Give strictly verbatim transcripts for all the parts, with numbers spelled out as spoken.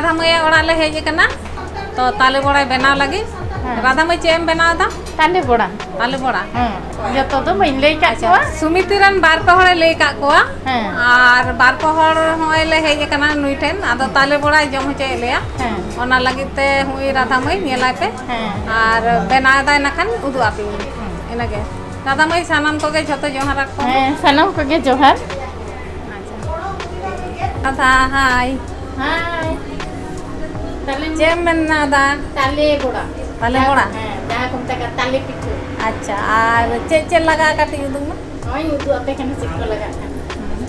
ᱨᱟᱫᱷᱟ ᱢᱟᱹᱭᱟᱜ ᱚᱲᱟᱜ ᱞᱮ ᱦᱮᱡ ᱟᱠᱟᱱᱟ, ᱛᱚ ᱛᱟᱞᱮ ᱵᱚᱲᱟᱭ ᱵᱮᱱᱟᱣ ᱞᱟᱹᱜᱤᱫ᱾ ᱦᱮᱸ᱾ ᱨᱟᱫᱷᱟ ᱢᱟᱹᱭ, ᱪᱮᱫ ᱮᱢ ᱵᱮᱱᱟᱣ ᱮᱫᱟ? ᱛᱟᱞᱮ ᱵᱚᱲᱟ᱾ ᱛᱟᱞᱮ ᱵᱚᱲᱟ᱾ ᱦᱮᱸ, ᱡᱚᱛᱚ ᱫᱚ ᱵᱟᱹᱧ ᱞᱟᱹᱭ ᱠᱟᱜ ᱟᱪᱪᱷᱟ, ᱠᱚᱣᱟ᱾ ᱥᱩᱢᱤᱛᱤ ᱨᱮᱱ ᱵᱟᱨ ᱯᱮ ᱦᱚᱲᱮ ᱞᱟᱹᱭ ᱠᱟᱜ ᱠᱚᱣᱟ᱾ ᱦᱮᱸ᱾ ᱟᱨ ᱵᱟᱨ ᱯᱮ ᱦᱚᱲ ᱦᱚᱸᱜᱼᱚᱭ ᱞᱮ ᱦᱮᱡ ᱟᱠᱟᱱᱟ ᱱᱩᱭ ᱴᱷᱮᱱ, ᱟᱫᱚ ᱛᱟᱞᱮ ᱵᱚᱲᱟᱭ ᱡᱚᱢ ᱦᱚᱪᱚᱭᱮᱫ ᱞᱮᱭᱟ᱾ ᱦᱮᱸ᱾ ᱚᱱᱟ ᱞᱟᱹᱜᱤᱫ ᱛᱮ ᱦᱩᱭ ᱨᱟᱫᱷᱟ ᱢᱟᱹᱭ, ᱧᱮᱞᱟᱭ ᱯᱮ᱾ ᱦᱮᱸ᱾ ᱟᱨ ᱵᱮᱱᱟᱣ ᱮᱫᱟᱭ ᱱᱟᱠᱷᱟᱱ ᱩᱫᱩᱜ ᱟᱯᱮ ᱤᱧ᱾ ᱦᱮᱸ᱾ ᱤᱱᱟᱹᱜᱮ᱾ ᱨᱟᱫᱷᱟ ᱢᱟᱹᱭ, ᱥᱟᱱᱟᱢ ᱠᱚᱜᱮ ᱡᱷᱚᱛᱚ ᱡᱚᱦᱟᱨ ᱟᱠᱚ᱾ ᱦᱮᱸ, ᱥᱟᱱᱟᱢ ᱠᱚᱜᱮ ᱡᱚᱦᱟᱨ᱾ ᱟᱪᱪᱷᱟ᱾ ᱨᱟᱫᱷᱟ, ᱦᱟᱭ᱾ ᱦᱟᱭ᱾ ᱛᱟᱞᱮ ᱪᱮᱫ ᱮᱢ ᱢᱮᱱᱟ ᱫᱟ? ᱛᱟᱞᱮ ᱵᱚᱲᱟ᱾ ᱛᱟᱞᱮ ᱵᱚᱲᱟ? ᱦᱮᱸ, ᱡᱟᱦᱟᱸ ᱠᱚ ᱢᱮᱛᱟᱜ ᱠᱟᱱᱟ ᱛᱟᱞᱮ ᱯᱤᱴᱷᱟᱹ᱾ ᱟᱪᱪᱷᱟ, ᱟᱨ ᱪᱮᱫ ᱪᱮᱫ ᱞᱟᱜᱟᱜᱼᱟ ᱠᱟᱹᱴᱤᱡ ᱩᱫᱩᱜ ᱢᱮ᱾ ᱱᱚᱜᱼᱚᱭ ᱤᱧ ᱩᱫᱩᱜ ᱟᱯᱮ ᱠᱟᱱᱟ ᱪᱮᱫ ᱠᱚ ᱞᱟᱜᱟᱜ ᱠᱟᱱᱟ᱾ ᱦᱩᱸ᱾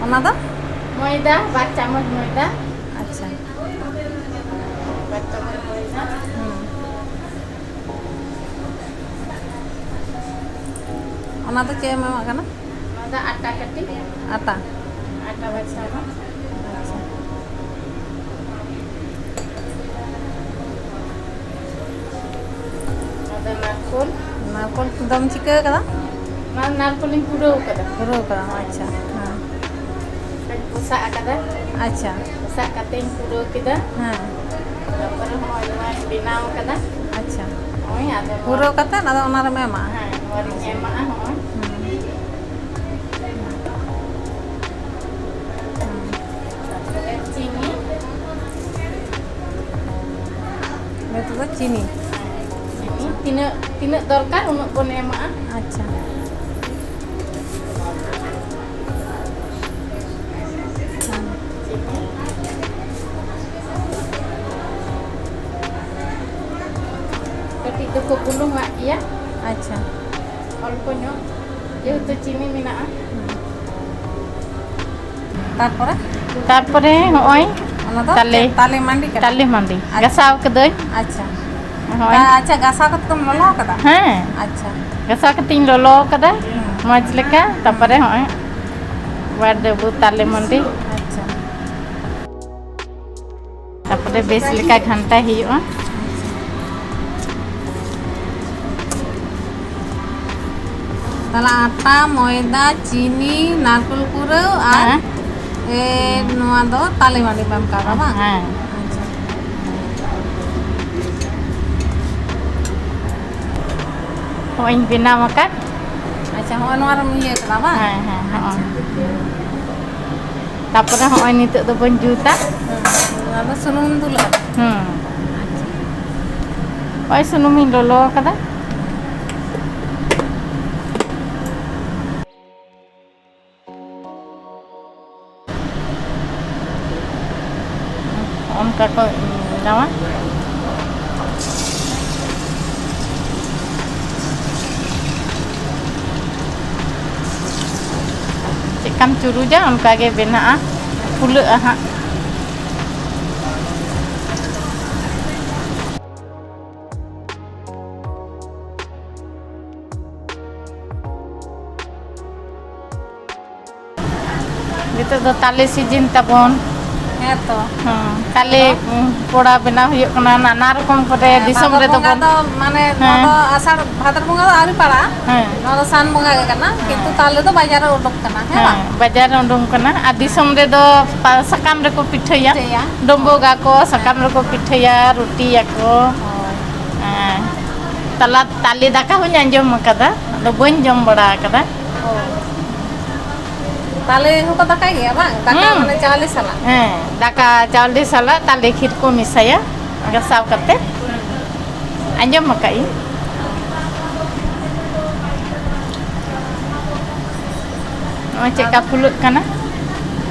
ᱚᱱᱟ ᱫᱚ? ᱢᱚᱭᱫᱟ, ᱵᱟᱨ ᱪᱟᱢᱚᱪ ᱢᱚᱭᱫᱟ᱾ ᱟᱪᱪᱷᱟ᱾ ᱵᱟᱨ ᱪᱟᱢᱚᱪ ᱢᱚᱭᱫᱟ᱾ ᱦᱩᱸ᱾ ᱚᱱᱟ ᱫᱚ ᱪᱮᱫ ᱮᱢ ᱮᱢᱟᱜ ᱠᱟᱱᱟ? ᱱᱚᱣᱟ ᱫᱚ ᱟᱴᱟ ᱠᱟᱹᱴᱤᱡ᱾ ᱟᱴᱟ? ᱟᱴᱟ ᱵᱟᱨ ᱪᱟᱢᱚᱪ᱾ ᱟᱪᱪᱷᱟ᱾ ᱟᱫᱚ ᱱᱟᱨᱠᱳᱞ᱾ ᱱᱟᱨᱠᱳᱞ ᱫᱚᱢ ᱪᱤᱠᱟᱹ ᱠᱟᱫᱟ? ᱱᱚᱣᱟ ᱱᱟᱨᱠᱳᱞᱤᱧ ᱠᱩᱲᱟᱹᱣ ᱠᱟᱫᱟ᱾ ᱯᱩᱨᱟᱹᱣ ᱠᱟᱫᱟᱢ, ᱟᱪᱪᱷᱟ, ᱦᱮᱸ᱾ ᱠᱟᱹᱡ ᱯᱚᱥᱟᱜ ᱟᱠᱟᱫᱟ᱾ ᱟᱪᱪᱷᱟ᱾ ᱯᱚᱥᱟᱜ ᱠᱟᱛᱮᱧ ᱠᱩᱲᱟᱹᱣ ᱠᱮᱫᱟ᱾ ᱦᱮᱸ᱾ ᱛᱟᱨᱯᱚᱨᱮ ᱦᱚᱸᱜᱼᱚᱭ ᱱᱚᱣᱟᱧ ᱵᱮᱱᱟᱣ ᱠᱟᱫᱟ᱾ ᱟᱪᱪᱷᱟ᱾ ᱱᱚᱜᱼᱚᱭ ᱟᱫᱚ ᱱᱚᱣᱟ ᱯᱩᱨᱟᱹᱣ ᱠᱟᱛᱮ ᱟᱫᱚ ᱚᱱᱟ ᱨᱮᱢ ᱮᱢᱟ? ᱦᱮᱸ, ᱱᱚᱣᱟ ᱨᱤᱧ ᱮᱢᱟᱜᱼᱟ ᱦᱚᱸᱜᱼᱚᱭ᱾ ᱦᱩᱸ᱾ ᱛᱟᱨᱯᱚᱨᱮ ᱪᱤᱱᱤ᱾ ᱱᱤᱛᱚᱜ ᱫᱚ ᱪᱤᱱᱤ᱾ ᱪᱤᱱᱤ ᱛᱤᱱᱟᱹᱜ, ᱛᱤᱱᱟᱹᱜ ᱫᱚᱨᱠᱟᱨ ᱩᱱᱟᱹᱜ ᱵᱚᱱ ᱮᱢᱟᱜᱼᱟ᱾ ᱟᱪᱪᱷᱟ᱾ ᱪᱤᱱᱤ᱾ ᱠᱟᱹᱴᱤᱡ ᱫᱚᱠᱚ ᱵᱩᱞᱩᱝ ᱟᱜ ᱜᱮᱭᱟ᱾ ᱟᱪᱪᱷᱟ᱾ ᱚᱞᱯᱚ ᱧᱚᱜ, ᱡᱮᱦᱮᱛᱩ ᱪᱤᱱᱤ ᱢᱮᱱᱟᱜᱼᱟ᱾ ᱛᱟᱨᱯᱚᱨᱮ? ᱛᱟᱨᱯᱚᱨᱮ ᱦᱚᱸᱜᱼᱚᱭ ᱚᱱᱟ ᱫᱚ ᱛᱟᱞᱮ, ᱪᱮᱫ? ᱛᱟᱞᱮ ᱢᱟᱹᱰᱤ ᱠᱟᱱᱟ? ᱛᱟᱞᱮ ᱢᱟᱹᱰᱤ᱾ ᱟᱪᱪᱷᱟ᱾ ᱜᱟᱥᱟᱣ ᱠᱟᱹᱫᱟᱹᱧ᱾ ᱟᱪᱪᱷᱟ᱾ ᱦᱚᱸᱜᱼᱚᱭ᱾ ᱟᱪᱪᱷᱟ, ᱜᱟᱥᱟᱣ ᱠᱟᱛᱮ ᱫᱚᱢ ᱞᱚᱞᱚ ᱠᱟᱫᱟ? ᱦᱮᱸ᱾ ᱟᱪᱪᱷᱟ᱾ ᱜᱟᱥᱟᱣ ᱠᱟᱛᱮᱧ ᱞᱚᱞᱚ ᱠᱟᱫᱟ ᱦᱩᱸ᱾ ᱢᱚᱡᱽ ᱞᱮᱠᱟ, ᱦᱩᱸ᱾ ᱛᱟᱨᱯᱚᱨᱮ ᱦᱚᱸᱜᱼᱚᱭ ᱵᱟᱨ ᱰᱟᱹᱵᱩ ᱛᱟᱞᱮ ᱢᱟᱹᱰᱤ᱾ ᱟᱪᱪᱷᱟ᱾ ᱛᱟᱨᱯᱚᱨᱮ ᱵᱮᱥ ᱞᱮᱠᱟ ᱜᱷᱟᱱᱴᱟᱭ ᱦᱩᱭᱩᱜᱼᱟ᱾ ᱛᱟᱦᱞᱮ ᱟᱴᱟ, ᱢᱚᱭᱫᱟ, ᱪᱤᱱᱤ, ᱱᱟᱨᱠᱳᱞ ᱠᱩᱨᱟᱹᱣ ᱟᱨ ᱦᱮᱸ᱾ ᱮ, ᱱᱚᱣᱟ ᱫᱚ ᱛᱟᱞᱮ ᱢᱟᱹᱰᱤ ᱵᱟᱢ ᱠᱟᱫᱟ ᱵᱟᱝ? ᱦᱮᱸ᱾ ᱟᱪᱪᱷᱟ᱾ ᱦᱚᱸᱜᱼᱚᱭ ᱤᱧ ᱵᱮᱱᱟᱣ ᱟᱠᱟᱫ᱾ ᱟᱪᱪᱷᱟ, ᱦᱚᱸᱜᱼᱚᱭ ᱱᱚᱣᱟ ᱨᱮᱢ ᱤᱭᱟᱹ ᱠᱟᱫᱟ ᱵᱟᱝ? ᱦᱮᱸ, ᱦᱮᱸ, ᱦᱚᱸᱜᱼᱚᱭ᱾ ᱟᱪᱪᱷᱟ᱾ ᱛᱟᱯᱚᱨᱮ ᱦᱚᱸᱜᱼᱚᱭ ᱱᱤᱛᱚᱜ ᱫᱚ ᱵᱚᱱ ᱡᱩᱛᱟ᱾ ᱦᱩᱸ, ᱱᱚᱣᱟ ᱫᱚ ᱥᱩᱱᱩᱢ ᱫᱩᱞ ᱠᱟᱫᱟ᱾ ᱦᱩᱸ᱾ ᱟᱪᱪᱷᱟ᱾ ᱦᱚᱸᱜᱼᱚᱭ ᱥᱩᱱᱩᱢᱤᱧ ᱞᱚᱞᱚ ᱟᱠᱟᱫᱟ᱾ ᱚᱱᱠᱟ ᱠᱚ ᱵᱮᱱᱟᱣᱟ᱾ ᱪᱮᱫᱠᱟᱢ ᱪᱩᱨᱩᱡᱟ, ᱚᱱᱠᱟ ᱜᱮ ᱵᱮᱱᱟᱜᱼᱟ, ᱯᱷᱩᱞᱟᱹᱜᱼᱟ ᱦᱟᱸᱜ᱾ ᱱᱤᱛᱚᱜ ᱫᱚ ᱛᱟᱞᱮ ᱥᱤᱡᱤᱱ ᱛᱟᱵᱚᱱ᱾ ᱦᱮᱸ ᱛᱚ᱾ ᱦᱮᱸ, ᱛᱟᱞᱮ, ᱟᱫᱚ? ᱩᱸ, ᱵᱚᱲᱟ ᱵᱮᱱᱟᱣ ᱦᱩᱭᱩᱜ ᱠᱟᱱᱟ᱾ ᱱᱟ-, ᱱᱟᱱᱟ ᱨᱚᱠᱚᱢ ᱠᱚᱨᱮ ᱦᱮᱸ, ᱫᱤᱥᱚᱢ ᱵᱷᱟᱫᱚᱨ ᱨᱮᱫᱚ ᱵᱚᱸᱜᱟ ᱵᱚᱱ, ᱫᱚ, ᱢᱟᱱᱮ, ᱱᱚᱣᱟ ᱦᱮᱸ᱾ ᱫᱚ ᱟᱥᱟᱲ ᱵᱷᱟᱫᱚᱨ ᱵᱚᱸᱜᱟ ᱫᱚ ᱟᱹᱣᱨᱤ ᱯᱟᱲᱟᱜᱼᱟ᱾ ᱦᱮᱸ᱾ ᱱᱚᱣᱟ ᱫᱚ ᱥᱟᱱ ᱵᱚᱸᱜᱟ ᱜᱮ ᱠᱟᱱᱟ, ᱦᱮᱸ᱾ ᱠᱤᱱᱛᱩ ᱛᱟᱞᱮ ᱫᱚ ᱵᱟᱡᱟᱨ ᱨᱮ ᱩᱰᱩᱠ ᱠᱟᱱᱟ, ᱦᱮᱸ ᱦᱮᱸ, ᱵᱟᱝ? ᱵᱟᱡᱟᱨ ᱨᱮ ᱩᱰᱩᱝ ᱠᱟᱱᱟ᱾ ᱟᱨ ᱫᱤᱥᱚᱢ ᱨᱮᱫᱚ ᱯᱟ-, ᱥᱟᱠᱟᱢ ᱨᱮᱠᱚ ᱯᱤᱴᱷᱟᱹᱭᱟ᱾ ᱯᱤᱴᱷᱟᱹᱭᱟ᱾ ᱰᱳᱢᱵᱳᱜᱟ ᱠᱚ, ᱥᱟᱠᱟᱢ ᱦᱮᱸ᱾ ᱨᱮᱠᱚ ᱯᱤᱴᱷᱟᱹᱭᱟ, ᱨᱩᱴᱤᱭᱟᱠᱚ᱾ ᱦᱳᱭ᱾ ᱦᱮᱸ᱾ ᱛᱟᱞᱟ, ᱛᱟᱞᱮ ᱫᱟᱠᱟ ᱦᱚᱸᱧ ᱟᱸᱡᱚᱢ ᱟᱠᱟᱫᱟ, ᱟᱫᱚ ᱵᱟᱹᱧ ᱡᱚᱢ ᱵᱟᱲᱟ ᱟᱠᱟᱫᱟ᱾ ᱚ᱾ ᱛᱟᱞᱮ ᱦᱚᱸᱠᱚ ᱫᱟᱠᱟᱭ ᱜᱮᱭᱟ ᱵᱟᱝ? ᱫᱟᱠᱟ ᱦᱩᱸ᱾ ᱢᱟᱱᱮ ᱪᱟᱣᱞᱮ ᱥᱟᱞᱟᱜ? ᱦᱮᱸ, ᱫᱟᱠᱟ ᱪᱟᱣᱞᱮ ᱥᱟᱞᱟᱜ ᱛᱟᱞᱮ ᱠᱷᱤᱨ ᱠᱚ ᱢᱮᱥᱟᱭᱟ, ᱜᱟᱥᱟᱣ ᱠᱟᱛᱮ᱾ ᱟᱸᱡᱚᱢ ᱟᱠᱟᱫ ᱤᱧ᱾ ᱱᱚᱜᱼᱚᱭ ᱪᱮᱫ ᱞᱮᱠᱟ ᱯᱷᱩᱞᱟᱹᱜ ᱠᱟᱱᱟ᱾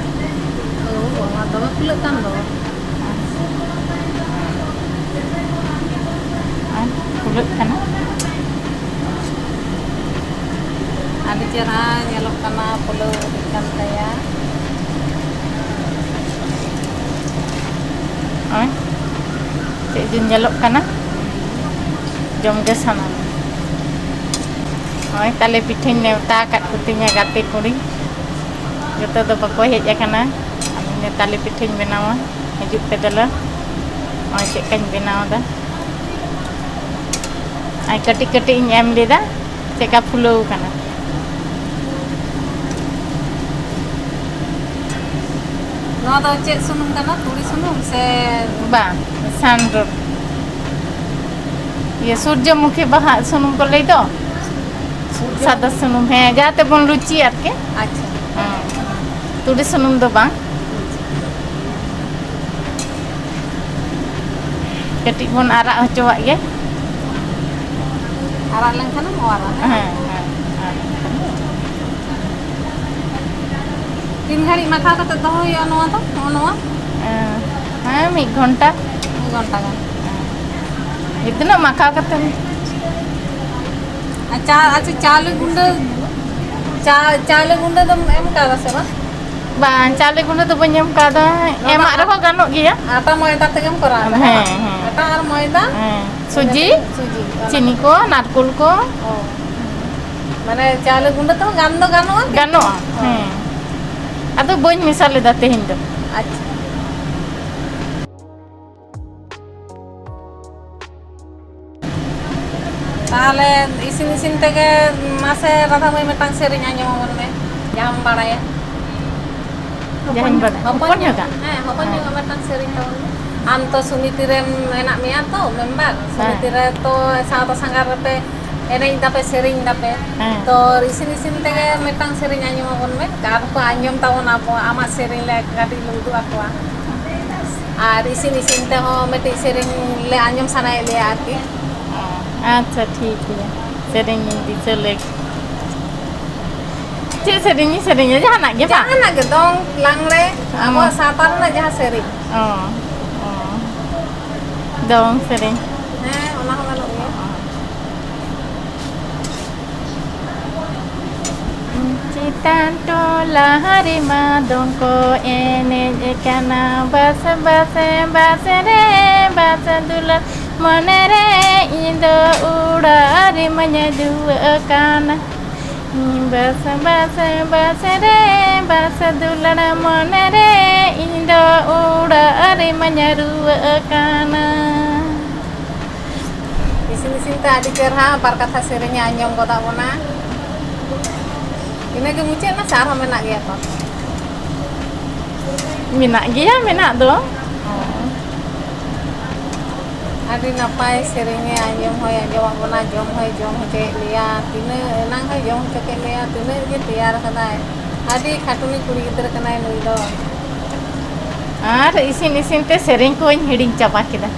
ᱚ, ᱵᱟᱵᱟ, ᱫᱚᱢᱮ ᱯᱷᱩᱞᱟᱹᱜ ᱠᱟᱱ ᱫᱚ᱾ ᱟᱨ ᱯᱷᱩᱞᱟᱹᱜ ᱠᱟᱱᱟ᱾ ᱟᱹᱰᱤ ᱪᱮᱦᱨᱟ ᱧᱮᱞᱚᱜ ᱠᱟᱱᱟ, ᱯᱷᱩᱞᱟᱹᱣ ᱤᱫᱤᱜ ᱠᱟᱱ ᱛᱟᱭᱟ᱾ ᱱᱚᱜᱼᱚᱭ ᱪᱮᱫ ᱡᱮ ᱧᱮᱞᱚᱜ ᱠᱟᱱᱟ, ᱡᱚᱢ ᱜᱮ ᱥᱟᱱᱟ᱾ ᱱᱚᱜᱼᱚᱭ ᱛᱟᱞᱮ ᱯᱤᱴᱷᱟᱹᱧ ᱱᱮᱣᱛᱟ ᱟᱠᱟᱫ ᱠᱚᱛᱤᱧᱟ ᱜᱟᱛᱮ ᱠᱩᱲᱤ, ᱡᱚᱛᱚ ᱫᱚ ᱵᱟᱠᱚ ᱦᱮᱡ ᱟᱠᱟᱱᱟ᱾ ᱟᱫᱚ ᱤᱧ ᱫᱚ ᱛᱟᱞᱮ ᱯᱤᱴᱷᱟᱹᱧ ᱵᱮᱱᱟᱣᱟ, ᱦᱤᱡᱩᱜ ᱯᱮ ᱫᱮᱞᱟ᱾ ᱱᱚᱜᱼᱚᱭ ᱪᱮᱫ ᱞᱮᱠᱟᱧ ᱵᱮᱱᱟᱣ ᱮᱫᱟ᱾ ᱟᱨ ᱠᱟᱹᱴᱤᱡ ᱠᱟᱹᱴᱤᱡ ᱤᱧ ᱮᱢ ᱞᱮᱫᱟ, ᱪᱮᱫ ᱞᱮᱠᱟ ᱯᱷᱩᱞᱟᱹᱣ ᱠᱟᱱᱟ᱾ ᱱᱚᱣᱟ ᱫᱚ ᱪᱮᱫ ᱥᱩᱱᱩᱢ ᱠᱟᱱᱟ? ᱛᱩᱲᱤ ᱥᱩᱱᱩᱢ ᱥᱮ? ᱵᱟᱝ, ᱥᱟᱱᱰᱨᱚᱢ᱾ ᱤᱭᱟᱹ, ᱥᱩᱨᱡᱚᱢᱩᱠᱷᱤ ᱵᱟᱦᱟ ᱥᱩᱱᱩᱢ ᱠᱚ ᱞᱟᱹᱭ ᱫᱚ, ᱥᱩᱨᱡᱚ- ᱥᱟᱫᱟ ᱥᱩᱱᱩᱢ, ᱦᱮᱸ, ᱡᱟᱦᱟᱸ ᱛᱮᱵᱚᱱ ᱞᱩᱪᱤᱭᱟ ᱟᱨᱠᱤ᱾ ᱟᱪᱪᱷᱟ᱾ ᱦᱮᱸ, ᱛᱩᱲᱤ ᱥᱩᱱᱩᱢ ᱫᱚ ᱵᱟᱝ᱾ ᱠᱟᱹᱴᱤᱡ ᱵᱚᱱ ᱟᱨᱟᱜ ᱦᱚᱪᱚᱣᱟᱜ ᱜᱮ᱾ ᱟᱨᱟᱜ ᱞᱮᱱᱠᱷᱟᱱᱮᱢ ᱚᱣᱟᱨᱟ, ᱦᱮᱸ? ᱦᱮᱸ, ᱦᱮᱸ, ᱟᱨᱟᱜ ᱞᱮᱱᱠᱷᱟᱱ ᱜᱮ᱾ ᱛᱤᱱ ᱜᱷᱟᱹᱲᱤᱡ ᱢᱟᱠᱷᱟᱣ ᱠᱟᱛᱮ ᱫᱚᱦᱚ ᱦᱩᱭᱩᱜᱼᱟ ᱱᱚᱣᱟ ᱫᱚ, ᱱᱚᱜᱼᱚ ᱱᱚᱣᱟ? ᱦᱮᱸ, ᱦᱮᱸ, ᱢᱤᱫ ᱜᱷᱚᱱᱴᱟ᱾ ᱢᱤᱫ ᱜᱷᱚᱱᱴᱟ ᱜᱟᱱ᱾ ᱦᱮᱸ᱾ ᱛᱤᱱᱟᱹᱜ ᱢᱟᱠᱷᱟᱣ ᱠᱟᱛᱮᱢ? ᱟᱨ ᱪᱟ-, ᱟᱪᱪᱷᱟ, ᱪᱟᱣᱞᱮ ᱜᱩᱸᱰᱟᱹ, ᱪᱟ-, ᱪᱟᱣᱞᱮ ᱜᱩᱸᱰᱟᱹ ᱫᱚᱢ ᱮᱢ ᱠᱟᱣᱫᱟ ᱥᱮ ᱵᱟᱝ? ᱵᱟᱝ, ᱪᱟᱣᱞᱮ ᱜᱩᱸᱰᱟᱹ ᱫᱚ ᱵᱟᱹᱧ ᱮᱢ ᱠᱟᱣᱫᱟ᱾ ᱱᱚᱣᱟ ᱫᱚ ᱮᱢᱟᱜ ᱨᱮᱦᱚᱸ ᱜᱟᱱᱚᱜ ᱜᱮᱭᱟ᱾ ᱟᱴᱟ ᱢᱚᱭᱫᱟ ᱛᱮᱜᱮᱢ ᱠᱚᱨᱟᱣ ᱮᱫᱟ, ᱦᱮᱸ, ᱵᱟᱝ? ᱦᱮᱸ᱾ ᱟᱴᱟ ᱟᱨ ᱢᱚᱭᱫᱟ? ᱦᱮᱸ, ᱤᱱᱟᱹ ᱥᱩᱡᱤ, ᱛᱮᱜᱮ ᱥᱩᱡᱤ, ᱚᱱᱟ ᱪᱤᱱᱤ ᱠᱚ᱾ ᱠᱚ, ᱱᱟᱨᱠᱳᱞ ᱠᱚ᱾ ᱚ᱾ ᱢᱟᱱᱮ ᱪᱟᱣᱞᱮ ᱜᱩᱸᱰᱟᱹ ᱛᱮᱦᱚᱸ ᱜᱟᱱ ᱫᱚ ᱜᱟᱱᱚᱜᱼᱟ? ᱜᱟᱱᱚᱜᱼᱟ, ᱚ᱾ ᱦᱮᱸ᱾ ᱟᱫᱚ ᱵᱟᱹᱧ ᱢᱮᱥᱟ ᱞᱮᱫᱟ ᱛᱮᱦᱮᱧ ᱫᱚ᱾ ᱟᱪᱪᱷᱟ᱾ ᱛᱟᱦᱚᱞᱮ ᱤᱥᱤᱱ ᱤᱥᱤᱱ ᱛᱮᱜᱮ ᱢᱟᱥᱮ ᱨᱟᱫᱷᱟ ᱢᱟᱹᱭ ᱢᱤᱫᱴᱟᱝ ᱥᱮᱨᱮᱧ ᱟᱸᱡᱚᱢ ᱟᱵᱚᱱ ᱢᱮ, ᱡᱟᱦᱟᱢ ᱵᱟᱲᱟᱭᱟ᱾ ᱡᱟᱦᱟᱸᱧ ᱵᱟᱲᱟᱭᱟ᱾ ᱦᱚᱯᱚᱱ ᱦᱚᱯᱚᱱ ᱧᱚᱜ, ᱧᱚᱜᱟᱜ? ᱦᱮᱸ, ᱦᱚᱯᱚᱱ ᱦᱮᱸ᱾ ᱧᱚᱜᱟᱜ ᱢᱤᱫᱴᱟᱝ ᱥᱮᱨᱮᱧ ᱛᱟᱵᱚᱱ ᱢᱮ᱾ ᱟᱢ ᱛᱚ ᱥᱚᱢᱤᱛᱤ ᱨᱮᱢ ᱢᱮᱱᱟᱜ ᱢᱮᱭᱟ ᱛᱚ, ᱢᱮᱢᱵᱟᱨ᱾ ᱦᱮᱸ᱾ ᱥᱚᱢᱤᱛᱤ ᱨᱮ ᱛᱚ ᱥᱟᱶᱛᱟ ᱥᱟᱸᱜᱷᱟᱨ ᱨᱮᱯᱮ ᱮᱱᱮᱡ ᱫᱟᱯᱮ, ᱥᱮᱨᱮᱧ ᱫᱟᱯᱮ᱾ ᱦᱮᱸ᱾ ᱛᱚ ᱤᱥᱤᱱ ᱤᱥᱤᱱ ᱛᱮᱜᱮ ᱢᱤᱫᱴᱟᱝ ᱥᱮᱨᱮᱧ ᱟᱸᱡᱚᱢ ᱟᱵᱚᱱ ᱢᱮ᱾ ᱟᱨ ᱠᱚ ᱟᱸᱡᱚᱢ ᱛᱟᱵᱚᱱᱟ ᱟᱵᱚ, ᱟᱢᱟᱜ ᱥᱮᱨᱮᱧ ᱞᱮ ᱠᱟᱹᱴᱤᱡ ᱞᱮ ᱩᱫᱩᱜ ᱟᱠᱚᱣᱟ᱾ ᱟᱨ ᱤᱥᱤᱱ ᱤᱥᱤᱱ ᱛᱮᱦᱚᱸ ᱢᱤᱫᱴᱤᱡ ᱥᱮᱨᱮᱧ ᱞᱮ ᱟᱸᱡᱚᱢ ᱥᱟᱱᱟᱭᱮᱫ ᱞᱮᱭᱟ ᱟᱨᱠᱤ᱾ ᱟᱪᱪᱷᱟ, ᱴᱷᱤᱠ ᱜᱮᱭᱟ᱾ ᱥᱮᱨᱮᱧ ᱤᱧ ᱫᱤᱥᱟᱹ ᱞᱮ᱾ ᱪᱮᱫ ᱥᱮᱨᱮᱧ ᱤᱧ ᱥᱮᱨᱮᱧᱟ? ᱡᱟᱦᱟᱱᱟᱜ ᱜᱮ ᱵᱟᱝ? ᱡᱟᱦᱟᱱᱟᱜ ᱜᱮ, ᱫᱚᱝ, ᱞᱟᱜᱽᱬᱮ, ᱚ᱾ ᱟᱵᱚᱣᱟᱜ ᱥᱟᱶᱛᱟ ᱨᱮᱱᱟᱜ ᱡᱟᱦᱟᱸ ᱥᱮᱨᱮᱧ᱾ ᱚ, ᱚ᱾ ᱫᱚᱝ ᱥᱮᱨᱮᱧ᱾ ᱦᱮᱸ, ᱚᱱᱟ ᱦᱚᱸ ᱜᱟᱱᱚᱜ ᱜᱮᱭᱟ᱾ ᱪᱮᱛᱟᱱ ᱴᱚᱞᱟ ᱨᱮᱢᱟ ᱫᱚᱝ ᱠᱚ ᱮᱱᱮᱡ ᱠᱟᱱᱟ᱾ ᱵᱟᱥ, ᱵᱟᱥ, ᱵᱟᱥ ᱨᱮ, ᱵᱟᱥ ᱫᱩᱞᱟᱹᱲ, ᱢᱚᱱᱮ ᱨᱮ ᱤᱧ ᱫᱚ ᱩᱲᱟᱨ ᱨᱮᱢᱟᱧ ᱫᱩᱣᱟᱹᱜ ᱠᱟᱱᱟ᱾ ᱵᱟᱥ, ᱵᱟᱥ, ᱵᱟᱥ ᱨᱮ, ᱵᱟᱥ ᱫᱩᱞᱟᱹᱲ, ᱢᱚᱱᱮ ᱨᱮ ᱤᱧ ᱫᱚ ᱩᱲᱟᱨ ᱨᱮᱢᱟᱧ ᱨᱩᱣᱟᱹᱜ ᱠᱟᱱᱟ᱾ ᱤᱥᱤᱱ ᱤᱥᱤᱱ ᱛᱮ ᱟᱹᱰᱤ ᱪᱮᱦᱨᱟ ᱵᱟᱨ ᱠᱟᱛᱷᱟ ᱥᱮᱨᱮᱧ ᱮ ᱟᱸᱡᱚᱢ ᱜᱚᱫᱟᱜ ᱵᱚᱱᱟ᱾ ᱤᱱᱟᱹᱜᱮ ᱢᱩᱪᱟᱹᱫ ᱮᱱᱟ ᱥᱮ ᱟᱨᱦᱚᱸ ᱢᱮᱱᱟᱜ ᱜᱮᱭᱟ ᱛᱚ? ᱢᱮᱱᱟᱜ ᱜᱮᱭᱟ ᱢᱮᱱᱟᱜ ᱫᱚ᱾ ᱟᱹᱰᱤ ᱱᱟᱯᱟᱭ ᱥᱮᱨᱮᱧᱮ ᱟᱸᱡᱚᱢ ᱦᱚᱸᱭ ᱟᱸᱡᱚᱢᱟᱫ ᱵᱚᱱᱟ, ᱡᱚᱢ ᱦᱚᱸᱭ ᱡᱚᱢ ᱦᱚᱪᱚᱭᱮᱫ ᱞᱮᱭᱟ, ᱛᱤᱱᱟᱹᱜ ᱮᱱᱟᱝ ᱦᱚᱸᱭ ᱡᱚᱢ ᱦᱚᱪᱚ ᱠᱮᱫ ᱞᱮᱭᱟ, ᱛᱤᱱᱟᱹᱜ ᱜᱮ ᱛᱮᱭᱟᱨ ᱠᱟᱫᱟᱭ᱾ ᱟᱹᱰᱤ ᱠᱷᱟᱹᱴᱩᱱᱤ ᱠᱩᱲᱤ ᱜᱤᱫᱽᱨᱟᱹ ᱠᱟᱱᱟᱭ ᱱᱩᱭ ᱫᱚ᱾ ᱟᱨ ᱤᱥᱤᱱ ᱤᱥᱤᱱ ᱛᱮ ᱥᱮᱨᱮᱧ ᱠᱚᱧ ᱦᱤᱲᱤᱧ ᱪᱟᱵᱟ ᱠᱮᱫᱟ᱾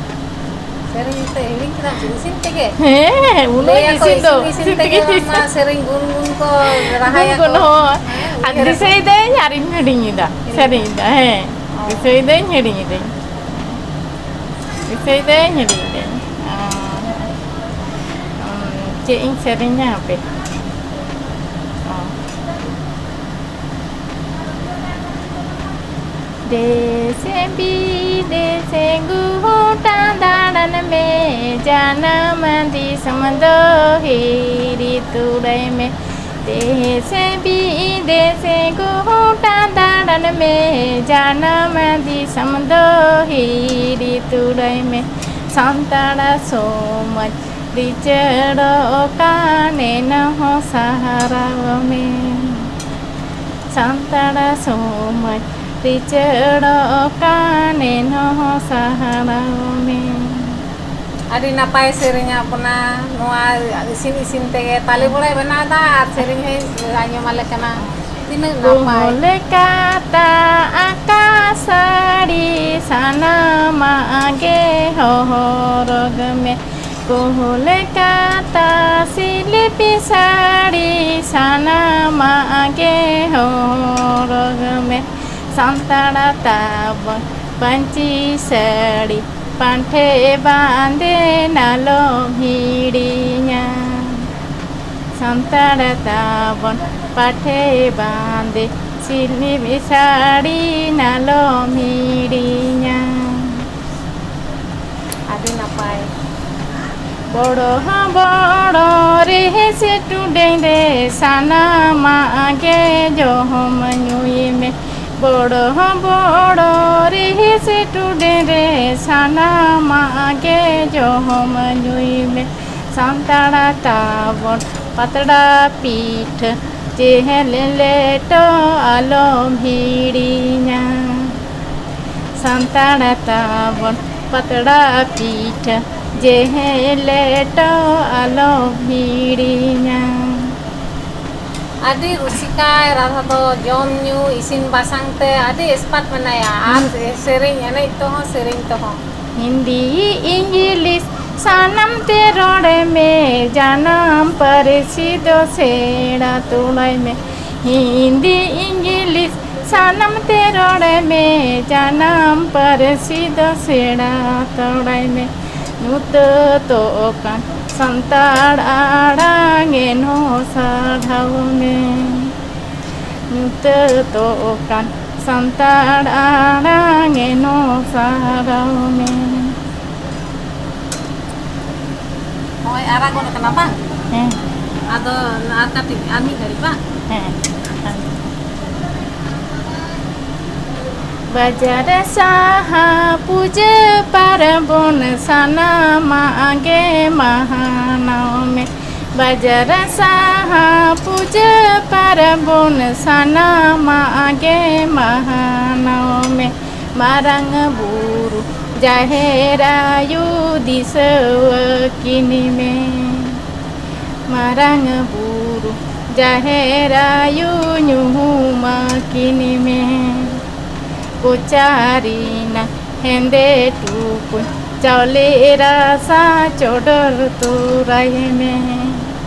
ᱥᱮᱨᱮᱧ ᱛᱮ ᱦᱤᱲᱤᱧ ᱠᱮᱫᱟᱢ ᱪᱮ ᱤᱥᱤᱱ ᱛᱮᱜᱮ? ᱦᱮᱸ, ᱩᱱᱟᱹᱜ ᱞᱟᱹᱭᱟᱠᱚ ᱤᱥᱤᱱ ᱫᱚ, ᱤᱥᱤᱱ ᱤᱥᱤᱱ ᱛᱮᱜᱮ ᱛᱮᱜᱮ ᱵᱟᱝᱢᱟ ᱤᱥᱤᱱ᱾ ᱥᱮᱨᱮᱧ ᱜᱩᱱ ᱜᱩᱱ ᱠᱚ ᱜᱩᱱ ᱨᱟᱦᱟᱭᱟᱠᱚ᱾ ᱜᱩᱱ ᱦᱚᱸ᱾ ᱦᱮᱸ, ᱟᱨ ᱩᱭᱦᱟᱹᱨᱟᱠᱚ᱾ ᱫᱤᱥᱟᱹᱭᱫᱟᱹᱧ ᱟᱨᱤᱧ ᱦᱤᱲᱤᱧ ᱮᱫᱟ᱾ ᱦᱤᱲᱤᱧ ᱥᱮᱨᱮᱧ ᱮᱫᱟ᱾ ᱮᱫᱟ, ᱦᱮᱸ᱾ ᱚ᱾ ᱫᱤᱥᱟᱹᱭᱫᱟᱹᱧ ᱦᱤᱲᱤᱧ ᱮᱫᱟᱹᱧ᱾ ᱫᱤᱥᱟᱹᱭᱫᱟᱹᱧ ᱦᱤᱲᱤᱧ ᱮᱫᱟᱹᱧ᱾ ᱚ᱾ ᱚ, ᱪᱮᱫ ᱤᱧ ᱥᱮᱨᱮᱧᱟ ᱦᱟᱯᱮ᱾ ᱚ᱾ ᱫᱮᱥᱮ ᱵᱤᱫᱮᱥᱮ ᱜᱩᱦᱩᱴᱟ ᱫᱟᱬᱟᱱ ᱢᱮ, ᱡᱟᱱᱟᱢ ᱫᱤᱥᱚᱢ ᱫᱚ ᱦᱤᱨᱤ ᱛᱩᱲᱟᱹᱭ ᱢᱮ᱾ ᱫᱮᱥᱮ ᱵᱤᱫᱮᱥᱮ ᱜᱩᱦᱩᱴᱟ ᱫᱟᱬᱟᱱ ᱢᱮ, ᱡᱟᱱᱟᱢ ᱫᱤᱥᱚᱢ ᱫᱚ ᱦᱤᱨᱤ ᱛᱩᱲᱟᱹᱭ ᱢᱮ᱾ ᱥᱟᱱᱛᱟᱲ ᱥᱚᱢᱟᱡᱽ ᱞᱤᱪᱟᱹᱲᱚᱜ ᱠᱟᱱ ᱮᱱᱦᱚᱸ ᱥᱟᱦᱟᱨᱟᱣ ᱢᱮ᱾ ᱥᱟᱱᱛᱟᱲ ᱥᱚᱢᱟᱡᱽ ᱞᱤᱪᱟᱹᱲᱚᱜ ᱠᱟᱱ ᱮᱱᱦᱚᱸ ᱥᱟᱦᱟᱨᱟᱣ ᱢᱮ᱾ ᱟᱹᱰᱤ ᱱᱟᱯᱟᱭ ᱥᱮᱨᱮᱧᱟᱜ ᱵᱚᱱᱟ᱾ ᱱᱚᱣᱟ ᱤᱥᱤᱱ ᱤᱥᱤᱱ ᱛᱮᱜᱮ ᱛᱟᱞᱮ ᱵᱚᱲᱟᱭ ᱵᱮᱱᱟᱣ ᱮᱫᱟ ᱟᱨ ᱥᱮᱨᱮᱧ ᱦᱚᱸᱭ ᱟᱸᱡᱚᱢ ᱟᱞᱮ ᱠᱟᱱᱟ᱾ ᱛᱤᱱᱟᱹᱜ ᱱᱟᱯᱟᱭ᱾ ᱠᱚᱦᱚᱞᱮ ᱠᱟᱛᱟ ᱟᱠᱟ ᱥᱟᱹᱲᱤ ᱥᱟᱱᱟᱢᱟᱜ ᱜᱮ ᱦᱚᱨᱚᱜᱽ ᱢᱮ᱾ ᱠᱚᱦᱚᱞᱮ ᱠᱟᱛᱟ ᱥᱤᱞᱯᱤ ᱥᱟᱹᱲᱤ ᱥᱟᱱᱟᱢᱟᱜ ᱜᱮ ᱦᱚᱨᱚᱜᱽ ᱢᱮ᱾ ᱥᱟᱱᱛᱟᱲ ᱛᱟᱵᱚᱱ ᱯᱟᱹᱧᱪᱤ ᱥᱟᱹᱲᱤ ᱯᱟᱱᱴᱷᱮ ᱵᱟᱸᱫᱮ ᱱᱟᱞᱚᱢ ᱦᱤᱲᱤᱧᱟ᱾ ᱥᱟᱱᱛᱟᱲ ᱛᱟᱵᱚᱱ ᱯᱟᱴᱷᱮ ᱵᱟᱸᱫᱮ ᱥᱤᱞᱤᱢ ᱥᱟᱹᱲᱤ ᱱᱟᱞᱚᱢ ᱦᱤᱲᱤᱧᱟ᱾ ᱟᱹᱰᱤ ᱱᱟᱯᱟᱭ᱾ ᱵᱚᱲᱚ ᱦᱚᱸ ᱵᱚᱲᱚ ᱨᱮ ᱥᱮ ᱴᱩᱰᱟᱹᱝ ᱨᱮ ᱥᱟᱱᱟᱢᱟᱜ ᱜᱮ ᱡᱚᱢ ᱧᱩᱭ ᱢᱮ᱾ ᱵᱚᱲᱚ ᱦᱚᱸ ᱵᱚᱲᱚ ᱨᱮ ᱥᱮ ᱴᱩᱰᱟᱹᱝ ᱨᱮ ᱥᱟᱱᱟᱢᱟᱜ ᱜᱮ ᱡᱚᱢ ᱧᱩᱭ ᱢᱮ᱾ ᱥᱟᱱᱛᱟᱲ ᱛᱟᱵᱚᱱ ᱯᱟᱛᱲᱟ ᱯᱤᱴᱷᱟᱹ ᱡᱮᱦᱮᱞ ᱞᱮᱴᱚ ᱟᱞᱚᱢ ᱦᱤᱲᱤᱧᱟ᱾ ᱥᱟᱱᱛᱟᱲ ᱛᱟᱵᱚᱱ ᱯᱟᱛᱲᱟ ᱯᱤᱴᱷᱟᱹ ᱡᱮᱦᱮ ᱞᱮᱴᱚ ᱟᱞᱚᱢ ᱦᱤᱲᱤᱧᱟ᱾ ᱟᱹᱰᱤ ᱨᱩᱥᱤᱠᱟᱭ ᱨᱟᱫᱷᱟ ᱫᱚ, ᱡᱚᱢ ᱧᱩ ᱤᱥᱤᱱ ᱵᱟᱥᱟᱝ ᱛᱮ ᱟᱹᱰᱤ expert ᱢᱮᱱᱟᱭᱟ, ᱟᱨ ᱥᱮᱨᱮᱧ ᱮᱱᱮᱡ ᱛᱮᱦᱚᱸ, ᱥᱮᱨᱮᱧ ᱛᱮᱦᱚᱸ᱾ ᱦᱤᱱᱫᱤ ᱤᱝᱞᱤᱥ ᱥᱟᱱᱟᱢ ᱛᱮ ᱨᱚᱲ ᱢᱮ, ᱡᱟᱱᱟᱢ ᱯᱟᱹᱨᱥᱤ ᱫᱚ ᱥᱮᱬᱟ ᱛᱚᱲᱟᱭ ᱢᱮ᱾ ᱦᱤᱱᱫᱤ ᱤᱝᱞᱤᱥ ᱥᱟᱱᱟᱢ ᱛᱮ ᱨᱚᱲ ᱢᱮ, ᱡᱟᱱᱟᱢ ᱯᱟᱹᱨᱥᱤ ᱫᱚ ᱥᱮᱬᱟ ᱛᱚᱲᱟᱭ ᱢᱮ᱾ ᱧᱩᱛᱟᱹᱛᱚᱜ ᱠᱟᱱ ᱥᱟᱱᱛᱟᱲ ᱟᱲᱟᱝ ᱮᱱᱦᱚᱸ ᱥᱟᱨᱦᱟᱣ ᱢᱮ᱾ ᱧᱩᱛᱟᱹᱛᱚᱜ ᱠᱟᱱ ᱥᱟᱱᱛᱟᱲ ᱟᱲᱟᱝ ᱮᱱᱦᱚᱸ ᱥᱟᱨᱦᱟᱣ ᱢᱮ᱾ ᱱᱚᱜᱼᱚᱭ ᱟᱨᱟᱜᱚᱜ ᱠᱟᱱᱟ ᱵᱟᱝ? ᱦᱮᱸ᱾ ᱟᱫᱚ ᱟᱨ ᱠᱟᱹᱴᱤᱡ, ᱟᱨ ᱢᱤᱫ ᱜᱷᱟᱹᱲᱤᱡ ᱵᱟᱝ? ᱦᱮᱸ᱾ ᱵᱟᱡᱟᱨ ᱥᱟᱦᱟ ᱯᱩᱡᱟᱹ ᱯᱟᱨᱵᱚᱱ ᱥᱟᱱᱟᱢᱟᱜ ᱜᱮ ᱢᱟᱦᱟᱱᱟᱣ ᱢᱮ᱾ ᱵᱟᱡᱟᱨ ᱥᱟᱦᱟ ᱯᱩᱡᱟᱹ ᱯᱟᱨᱵᱚᱱ ᱥᱟᱱᱟᱢᱟᱜ ᱜᱮ ᱢᱟᱦᱟᱱᱟᱣ ᱢᱮ᱾ ᱢᱟᱨᱟᱝ ᱵᱩᱨᱩ ᱡᱟᱦᱮᱨ ᱟᱭᱳ ᱫᱤᱥᱟᱹᱣ ᱟᱹᱠᱤᱱ ᱢᱮ᱾ ᱢᱟᱨᱟᱝ ᱵᱩᱨᱩ ᱡᱟᱦᱮᱨ ᱟᱭᱳ ᱧᱩᱦᱩᱢ ᱟᱹᱠᱤᱱ ᱢᱮ᱾ ᱠᱚᱪᱟᱨᱤᱱᱟ ᱦᱮᱸᱫᱮ ᱴᱩᱠᱩᱡ ᱪᱟᱣᱞᱮ ᱨᱟᱥᱟ ᱪᱚᱰᱚᱨ ᱛᱚᱨᱟᱭ ᱢᱮ᱾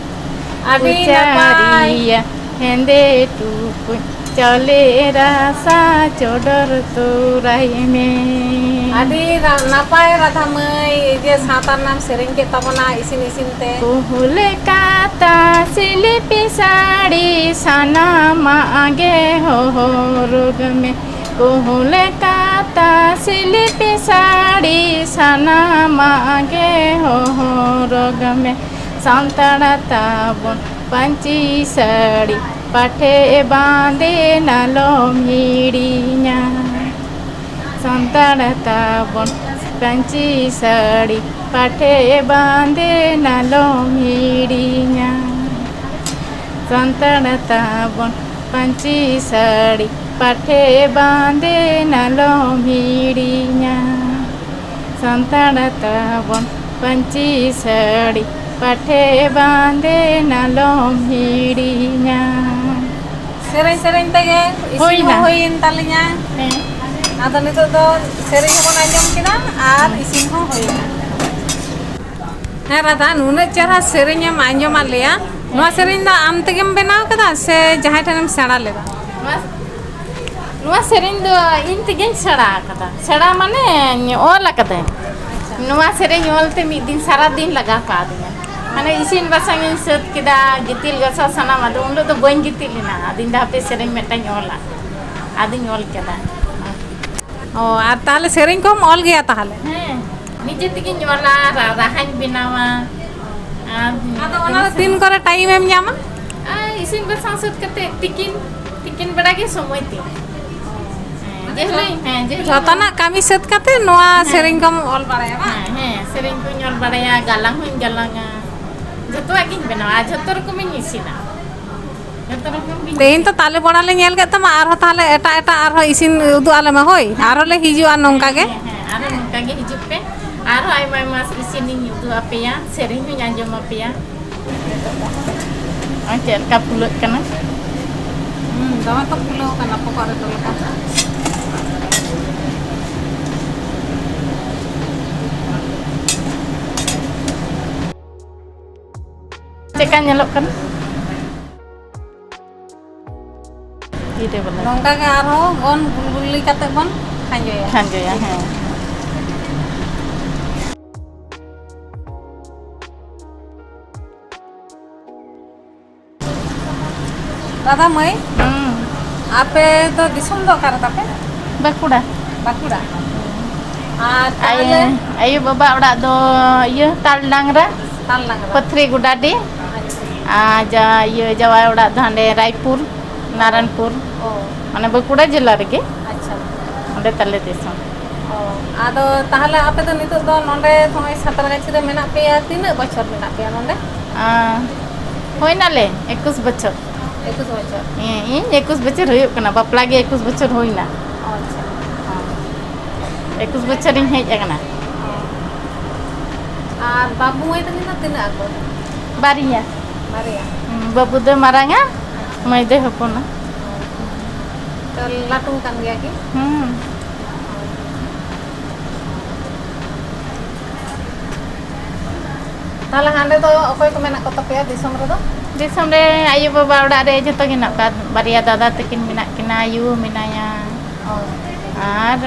ᱟᱹᱰᱤ ᱱᱟᱯᱟᱭ᱾ ᱠᱚᱪᱟᱨᱤᱭᱟ ᱦᱮᱸᱫᱮ ᱴᱩᱠᱩᱡ ᱪᱟᱣᱞᱮ ᱨᱟᱥᱟ ᱪᱚᱰᱚᱨ ᱛᱚᱨᱟᱭ ᱢᱮ᱾ ᱟᱹᱰᱤ ᱨᱟ-, ᱱᱟᱯᱟᱭ ᱨᱟᱫᱷᱟ ᱢᱟᱹᱭ, ᱡᱮ ᱥᱟᱶᱛᱟ ᱨᱮᱱᱟᱜ ᱮᱢ ᱥᱮᱨᱮᱧ ᱠᱮᱫ ᱛᱟᱵᱚᱱᱟ ᱤᱥᱤᱱ ᱤᱥᱤᱱ ᱛᱮ᱾ ᱠᱩᱦᱩᱞ ᱠᱟᱛᱟ ᱥᱤᱞᱯᱤ ᱥᱟᱹᱲᱤ ᱥᱟᱱᱟᱢᱟᱜ ᱜᱮ ᱦᱚᱦᱚᱨᱚᱜᱽ ᱢᱮ᱾ ᱠᱩᱦᱩᱞ ᱠᱟᱛᱟ ᱥᱤᱞᱯᱤ ᱥᱟᱹᱲᱤ ᱥᱟᱱᱟᱢᱟᱜ ᱜᱮ ᱦᱚᱦᱚᱨᱚᱜᱽ ᱢᱮ᱾ ᱥᱟᱱᱛᱟᱲ ᱛᱟᱵᱚᱱ ᱯᱟᱹᱧᱪᱤ ᱥᱟᱹᱲᱤ ᱯᱟᱴᱷᱮ ᱵᱟᱸᱫᱮ ᱱᱟᱞᱚᱢ ᱦᱤᱲᱤᱧᱟ᱾ ᱥᱟᱱᱛᱟᱲ ᱛᱟᱵᱚᱱ ᱯᱟᱹᱧᱪᱤ ᱥᱟᱹᱲᱤ ᱯᱟᱴᱷᱮ ᱵᱟᱸᱫᱮ ᱱᱟᱞᱚᱢ ᱦᱤᱲᱤᱧᱟ᱾ ᱥᱟᱱᱛᱟᱲ ᱛᱟᱵᱚᱱ ᱯᱟᱹᱧᱪᱤ ᱥᱟᱹᱲᱤ ᱯᱟᱴᱷᱮ ᱵᱟᱸᱫᱮᱱ ᱟᱞᱚᱢ ᱦᱤᱲᱤᱧᱟ, ᱥᱟᱱᱛᱟᱲ ᱛᱟᱵᱚᱱ ᱯᱟᱹᱧᱪᱤ ᱥᱟᱹᱲᱤ, ᱯᱟᱴᱷᱮ ᱵᱟᱸᱫᱮᱱ ᱟᱞᱚᱢ ᱦᱤᱲᱤᱧᱟ᱾ ᱥᱮᱨᱮᱧ ᱥᱮᱨᱮᱧ ᱛᱮᱜᱮ ᱤᱥᱤᱱ ᱦᱩᱭᱱᱟ᱾ ᱦᱚᱸ ᱦᱩᱭᱮᱱ ᱛᱟᱞᱤᱧᱟ᱾ ᱦᱮᱸ᱾ ᱟᱫᱚ ᱱᱤᱛᱚᱜ ᱫᱚ ᱥᱮᱨᱮᱧ ᱦᱚᱸᱵᱚᱱ ᱟᱸᱡᱚᱢ ᱠᱮᱫᱟ ᱟᱨ ᱤᱥᱤᱱ ᱦᱚᱸ ᱦᱩᱭᱱᱟ᱾ ᱦᱮᱸ ᱨᱟᱫᱷᱟ, ᱱᱩᱱᱟᱹᱜ ᱪᱮᱦᱨᱟ ᱥᱮᱨᱮᱧ ᱮᱢ ᱟᱸᱡᱚᱢᱟᱫ ᱞᱮᱭᱟ, ᱱᱚᱣᱟ ᱥᱮᱨᱮᱧ ᱫᱚ ᱟᱢ ᱛᱮᱜᱮᱢ ᱵᱮᱱᱟᱣ ᱠᱟᱫᱟ ᱥᱮ ᱡᱟᱦᱟᱸᱭ ᱴᱷᱮᱱᱮᱢ ᱥᱮᱬᱟ ᱞᱮᱫᱟ? ᱱᱚᱣᱟ, ᱱᱚᱣᱟ ᱥᱮᱨᱮᱧ ᱫᱚ ᱤᱧ ᱛᱮᱜᱮᱧ ᱥᱮᱬᱟ ᱟᱠᱟᱫᱟ᱾ ᱥᱮᱬᱟ ᱢᱟᱱᱮ ᱚᱞ ᱟᱠᱟᱫᱟᱹᱧ᱾ ᱱᱚᱣᱟ ᱥᱮᱨᱮᱧ ᱚᱞ ᱛᱮ ᱢᱤᱫ ᱫᱤᱱ ᱥᱟᱨᱟ ᱫᱤᱱ ᱞᱟᱜᱟᱣ ᱠᱟᱣᱫᱤᱧᱟ᱾ ᱢᱟᱱᱮ ᱤᱥᱤᱱ ᱵᱟᱥᱟᱝ ᱤᱧ ᱥᱟᱹᱛ ᱠᱮᱫᱟ, ᱜᱤᱛᱤᱞ ᱜᱟᱥᱟᱣ ᱥᱟᱱᱟᱢ, ᱟᱫᱚ ᱩᱱ ᱦᱤᱞᱳᱜ ᱫᱚ ᱵᱟᱹᱧ ᱜᱤᱛᱤᱞ ᱞᱮᱱᱟ᱾ ᱟᱫᱚᱧ ᱫᱟ ᱦᱟᱯᱮ ᱥᱮᱨᱮᱧ ᱢᱤᱫᱴᱟᱝ ᱚᱞᱟ, ᱟᱫᱚᱧ ᱚᱞ ᱠᱮᱫᱟ᱾ ᱚ, ᱟᱨ ᱛᱟᱦᱞᱮ ᱥᱮᱨᱮᱧ ᱠᱚᱦᱚᱸᱢ ᱚᱞ ᱜᱮᱭᱟ ᱛᱟᱦᱞᱮ? ᱦᱮᱸ, ᱱᱤᱡᱮ ᱛᱮᱜᱮᱧ ᱚᱞᱟ, ᱨᱟ-, ᱨᱟᱦᱟᱧ ᱵᱮᱱᱟᱣᱟ᱾ ᱟᱨ ᱟᱫᱚ ᱚᱱᱟ ᱫᱚ ᱛᱤᱱ ᱠᱚᱨᱮ ᱴᱟᱭᱤᱢ ᱮᱢ ᱧᱟᱢᱟ? ᱟᱨ ᱤᱥᱤᱱ ᱵᱟᱥᱟᱝ ᱥᱟᱹᱛ ᱠᱟᱛᱮ ᱛᱤᱠᱤᱱ, ᱛᱤᱠᱤᱱ ᱵᱮᱲᱟ ᱜᱮ ᱥᱚᱢᱚᱭ ᱛᱤᱧ᱾ ᱦᱮᱸ, ᱡᱮ ᱦᱤᱞᱳᱜ, ᱦᱮᱸ, ᱡᱮ ᱦᱤᱞᱳᱜ ᱡᱷᱚᱛᱚᱱᱟᱜ ᱠᱟᱹᱢᱤ ᱥᱟᱹᱛ ᱠᱟᱛᱮ ᱱᱚᱣᱟ ᱦᱮᱸ᱾ ᱥᱮᱨᱮᱧ ᱠᱚᱢ ᱚᱞ ᱵᱟᱲᱟᱭᱟ ᱵᱟᱝ? ᱦᱮᱸ, ᱦᱮᱸ, ᱥᱮᱨᱮᱧ ᱠᱚᱧ ᱚᱞ ᱵᱟᱲᱟᱭᱟ, ᱜᱟᱞᱟᱝ ᱦᱚᱸᱧ ᱜᱟᱞᱟᱝᱟ, ᱡᱷᱚᱛᱚᱣᱟᱜ ᱜᱤᱧ ᱵᱮᱱᱟᱣᱟ, ᱡᱷᱚᱛᱚ ᱨᱚᱠᱚᱢᱤᱧ ᱤᱥᱤᱱᱟ᱾ ᱡᱷᱚᱛᱚ ᱨᱚᱠᱚᱢ ᱜᱤᱧ ᱛᱮᱦᱮᱧ ᱛᱚ ᱤᱥᱤᱱᱟ᱾ ᱛᱟᱞᱮ ᱵᱚᱲᱟ ᱞᱮ ᱧᱮᱞ ᱠᱮᱫ ᱛᱟᱢᱟ, ᱟᱨᱦᱚᱸ ᱛᱟᱦᱞᱮ ᱮᱴᱟᱜ ᱮᱴᱟᱜ ᱟᱨᱦᱚᱸ ᱤᱥᱤᱱ ᱩᱫᱩᱜ ᱟᱞᱮ ᱢᱮ, ᱦᱳᱭ? ᱟᱨᱦᱚᱸ ᱞᱮ ᱦᱤᱡᱩᱜᱼᱟ ᱱᱚᱝᱠᱟ ᱜᱮ᱾ ᱦᱮᱸ, ᱦᱮᱸ, ᱟᱨᱦᱚᱸ ᱱᱚᱝᱠᱟ ᱜᱮ ᱦᱤᱡᱩᱜ ᱯᱮ, ᱟᱨᱦᱚᱸ ᱟᱭᱢᱟ ᱟᱭᱢᱟ ᱤᱥᱤᱱᱤᱧ ᱩᱫᱩᱜ ᱟᱯᱮᱭᱟ, ᱥᱮᱨᱮᱧ ᱦᱚᱸᱧ ᱟᱸᱡᱚᱢ ᱟᱯᱮᱭᱟ᱾ ᱱᱚᱜᱼᱚᱭ ᱪᱮᱫ ᱞᱮᱠᱟ ᱯᱷᱩᱞᱟᱹᱜ ᱠᱟᱱᱟ᱾ ᱦᱩᱸ, ᱫᱚᱢᱮ ᱛᱚ ᱯᱷᱩᱞᱟᱹᱣ ᱠᱟᱱᱟ ᱯᱚᱠᱚᱜ ᱨᱮᱫᱚ ᱞᱮᱠᱟ᱾ ᱪᱮᱫᱠᱟ ᱧᱮᱞᱚᱜ ᱠᱟᱱᱟ? ᱛᱤ ᱨᱮ ᱵᱚᱞᱮ᱾ ᱱᱚᱝᱠᱟ ᱜᱮ ᱟᱨᱦᱚᱸ ᱵᱚᱱ ᱜᱩᱞ ᱜᱩᱞᱤ ᱠᱟᱛᱮ ᱵᱚᱱ ᱠᱷᱟᱸᱡᱚᱭᱟ᱾ ᱠᱷᱟᱸᱡᱚᱭᱟ, ᱦᱮᱸ᱾ ᱨᱟᱫᱷᱟ ᱢᱟᱹᱭ, ᱦᱩᱸ᱾ ᱟᱯᱮ ᱫᱚ ᱫᱤᱥᱚᱢ ᱫᱚ ᱚᱠᱟ ᱨᱮ ᱛᱟᱯᱮ? ᱵᱟᱸᱠᱩᱲᱟ᱾ ᱵᱟᱸᱠᱩᱲᱟ᱾ ᱟᱨ ᱟᱭᱳ, ᱛᱟᱦᱞᱮ ᱟᱭᱳ ᱵᱟᱵᱟ ᱚᱲᱟᱜ ᱫᱚ ᱤᱭᱟᱹ ᱛᱟᱞᱰᱟᱝᱨᱟ, ᱛᱟᱞᱰᱟᱝᱨᱟ᱾ ᱯᱟᱹᱛᱷᱨᱤ ᱜᱚᱰᱟᱰᱤ᱾ ᱟᱪᱪᱷᱟ᱾ ᱟᱨ ᱡᱟ, ᱤᱭᱟᱹ ᱡᱟᱶᱟᱭ ᱚᱲᱟᱜ ᱫᱚ ᱦᱟᱸᱰᱮ ᱨᱟᱭᱯᱩᱨ, ᱚ᱾ ᱱᱟᱨᱟᱱᱯᱩᱨ᱾ ᱚ᱾ ᱢᱟᱱᱮ ᱵᱟᱸᱠᱩᱲᱟ ᱡᱮᱞᱟ ᱨᱮᱜᱮ᱾ ᱟᱪᱪᱷᱟ᱾ ᱚᱸᱰᱮ ᱛᱟᱞᱮ ᱫᱤᱥᱚᱢ᱾ ᱚ, ᱟᱫᱚ ᱛᱟᱦᱞᱮ ᱟᱯᱮ ᱫᱚ ᱱᱤᱛᱚᱜ ᱫᱚ ᱱᱚᱰᱮ ᱱᱚᱜᱼᱚᱭ ᱥᱟᱸᱛᱨᱟᱜᱟᱹᱪᱷᱤ ᱨᱮ ᱢᱮᱱᱟᱜ ᱯᱮᱭᱟ, ᱛᱤᱱᱟᱹᱜ ᱵᱚᱪᱷᱚᱨ ᱢᱮᱱᱟᱜ ᱯᱮᱭᱟ ᱱᱚᱰᱮ? ᱟᱸ, ᱦᱩᱭᱱᱟᱞᱮ ᱮᱠᱩᱥ ᱵᱚᱪᱷᱚᱨ᱾ ᱮᱠᱩᱥ ᱵᱚᱪᱷᱚᱨ᱾ ᱦᱮᱸ, ᱤᱧ ᱮᱠᱩᱥ ᱵᱚᱪᱷᱚᱨ ᱦᱩᱭᱩᱜ ᱠᱟᱱᱟ, ᱵᱟᱯᱞᱟ ᱜᱮ ᱮᱠᱩᱥ ᱵᱚᱪᱷᱚᱨ ᱦᱩᱭᱱᱟ᱾ ᱚ, ᱟᱪᱪᱷᱟ᱾ ᱦᱮᱸ᱾ ᱮᱠᱩᱥ ᱵᱚᱪᱷᱚᱨᱤᱧ ᱦᱮᱡ ᱟᱠᱟᱱᱟ᱾ ᱚ᱾ ᱟᱨ ᱵᱟᱹᱵᱩ ᱢᱟᱹᱭ ᱛᱟᱹᱠᱤᱱ ᱫᱚ ᱛᱤᱱᱟᱹᱜ ᱟᱠᱚ? ᱵᱟᱨᱭᱟ᱾ ᱵᱟᱨᱭᱟ? ᱦᱩᱸ, ᱵᱟᱹᱵᱩ ᱫᱚ ᱢᱟᱨᱟᱝᱟ, ᱢᱟᱹᱭ ᱫᱚᱭ ᱦᱚᱯᱚᱱᱟ᱾ ᱛᱚ, ᱞᱟᱹᱴᱩ ᱟᱠᱟᱱ ᱜᱮᱭᱟ ᱠᱤᱱ? ᱦᱩᱸ᱾ ᱛᱟᱦᱚᱞᱮ ᱦᱟᱸᱰᱮ ᱫᱚ ᱚᱠᱚᱭ ᱠᱚ ᱢᱮᱱᱟᱜ ᱠᱚ ᱛᱟᱯᱮᱭᱟ ᱫᱤᱥᱚᱢ ᱨᱮᱫᱚ? ᱫᱤᱥᱚᱢ ᱨᱮ ᱟᱭᱳ ᱵᱟᱵᱟ ᱚᱲᱟᱜ ᱨᱮ ᱡᱷᱚᱛᱚ ᱜᱮ ᱦᱮᱱᱟᱜ ᱠᱚᱣᱟ, ᱵᱟᱨᱭᱟ ᱫᱟᱫᱟ ᱛᱟᱹᱠᱤᱱ ᱢᱮᱱᱟᱜ ᱠᱤᱱᱟ, ᱟᱭᱳ ᱢᱮᱱᱟᱭᱟ᱾ ᱚ᱾ ᱟᱨ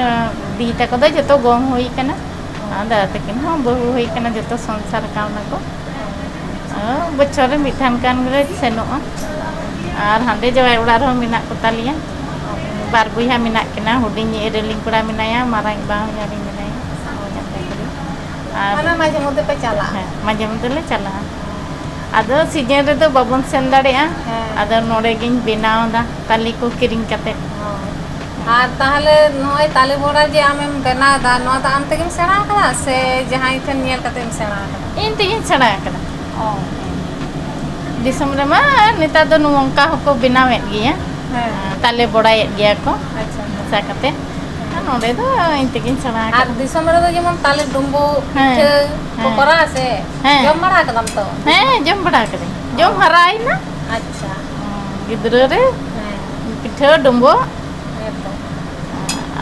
ᱫᱤᱫᱤ ᱛᱟᱠᱚ ᱫᱚ ᱡᱷᱚᱛᱚ ᱜᱚᱝ ᱦᱩᱭ ᱠᱟᱱᱟ᱾ ᱚ᱾ ᱟᱨ ᱫᱟᱫᱟ ᱛᱟᱹᱠᱤᱱ ᱦᱚᱸ ᱵᱟᱹᱦᱩ ᱦᱩᱭ ᱠᱟᱱᱟ, ᱡᱷᱚᱛᱚ ᱥᱚᱝᱥᱟᱨ ᱠᱟᱣᱱᱟ ᱠᱚ᱾ ᱚ, ᱵᱚᱪᱷᱚᱨ ᱨᱮ ᱢᱤᱫ ᱫᱷᱟᱣ ᱜᱟᱱ ᱜᱮᱞᱮ ᱥᱮᱱᱚᱜᱼᱟ᱾ ᱟᱨ ᱦᱟᱸᱰᱮ ᱡᱟᱶᱟᱭ ᱚᱲᱟᱜ ᱨᱮᱦᱚᱸ ᱢᱮᱱᱟᱜ ᱠᱚ ᱛᱟᱞᱮᱭᱟ᱾ ᱵᱟᱨ ᱵᱚᱭᱦᱟ ᱢᱮᱱᱟᱜ ᱠᱤᱱᱟ, ᱦᱩᱰᱤᱧ ᱮᱨᱮᱞᱤᱧ ᱠᱚᱲᱟ ᱢᱮᱱᱟᱭᱟ, ᱢᱟᱨᱟᱝ ᱵᱟ ᱦᱚᱧᱦᱟᱨᱤᱧ ᱢᱮᱱᱟᱭᱟ᱾ ᱟᱨ ᱢᱟᱱᱮ ᱢᱟᱡᱷᱮ ᱢᱚᱫᱽᱫᱷᱮ ᱯᱮ ᱪᱟᱞᱟᱜᱼᱟ? ᱦᱮᱸ, ᱢᱟᱡᱷᱮ ᱢᱚᱫᱽᱫᱷᱮ ᱞᱮ ᱪᱟᱞᱟᱜᱼᱟ᱾ ᱟᱫᱚ ᱥᱤᱡᱤᱱ ᱨᱮᱫᱚ ᱵᱟᱵᱚᱱ ᱥᱮᱱ ᱫᱟᱲᱮᱭᱟᱜᱼᱟ᱾ ᱦᱮᱸ᱾ ᱟᱫᱚ ᱱᱚᱰᱮ ᱜᱤᱧ ᱵᱮᱱᱟᱣ ᱮᱫᱟ, ᱛᱟᱞᱮ ᱠᱚ ᱠᱤᱨᱤᱧ ᱠᱟᱛᱮ᱾ ᱦᱳᱭ᱾ ᱟᱨ ᱛᱟᱦᱚᱞᱮ ᱱᱚᱜᱼᱚᱭ ᱛᱟᱞᱮ ᱵᱚᱲᱟ ᱡᱮ ᱟᱢᱮᱢ ᱵᱮᱱᱟᱣ ᱮᱫᱟ, ᱱᱚᱣᱟ ᱫᱚ ᱟᱢ ᱛᱮᱜᱮᱢ ᱥᱮᱬᱟ ᱟᱠᱟᱫᱟ ᱥᱮ ᱡᱟᱦᱟᱸᱭ ᱴᱷᱮᱱ ᱧᱮᱞ ᱠᱟᱛᱮᱢ ᱥᱮᱬᱟ ᱟᱠᱟᱫᱟ? ᱤᱧ ᱛᱮᱜᱤᱧ ᱥᱮᱬᱟ ᱟᱠᱟᱫᱟ᱾ ᱚ᱾ ᱫᱤᱥᱚᱢ ᱨᱮᱢᱟ ᱱᱮᱛᱟᱨ ᱫᱚ ᱱᱚᱝᱠᱟ ᱦᱚᱸᱠᱚ ᱵᱮᱱᱟᱣᱮᱫ ᱜᱮᱭᱟ᱾ ᱦᱮᱸ᱾ ᱛᱟᱞᱮ ᱵᱚᱲᱟᱭᱮᱫ ᱜᱮᱭᱟ ᱠᱚ᱾ ᱟᱪᱪᱷᱟ᱾ ᱢᱮᱥᱟ ᱠᱟᱛᱮ᱾ ᱟᱨ ᱱᱚᱰᱮ ᱫᱚ ᱤᱧ ᱛᱮᱜᱤᱧ ᱥᱮᱬᱟ ᱟᱨ ᱟᱠᱟᱫᱟ᱾ ᱫᱤᱥᱚᱢ ᱨᱮᱫᱚ ᱡᱮᱢᱚᱱ ᱛᱟᱞᱮ ᱰᱩᱸᱵᱩᱜ ᱦᱮᱸ, ᱯᱤᱴᱷᱟᱹ ᱠᱚ ᱦᱮᱸ᱾ ᱠᱚᱨᱟᱣᱟ ᱥᱮ? ᱦᱮᱸ᱾ ᱡᱚᱢ ᱵᱟᱲᱟ ᱟᱠᱟᱫᱟᱢ ᱛᱚ? ᱦᱮᱸ, ᱡᱚᱢ ᱵᱟᱲᱟ ᱟᱠᱟᱫᱟᱹᱧ᱾ ᱡᱚᱢ ᱚ᱾ ᱦᱟᱨᱟᱭᱮᱱᱟ᱾ ᱟᱪᱪᱷᱟ᱾ ᱜᱤᱫᱽᱨᱟᱹ ᱨᱮ ᱦᱮᱸ᱾ ᱯᱤᱴᱷᱟᱹ ᱰᱩᱸᱵᱩᱜ᱾ ᱦᱮᱸ ᱛᱚ᱾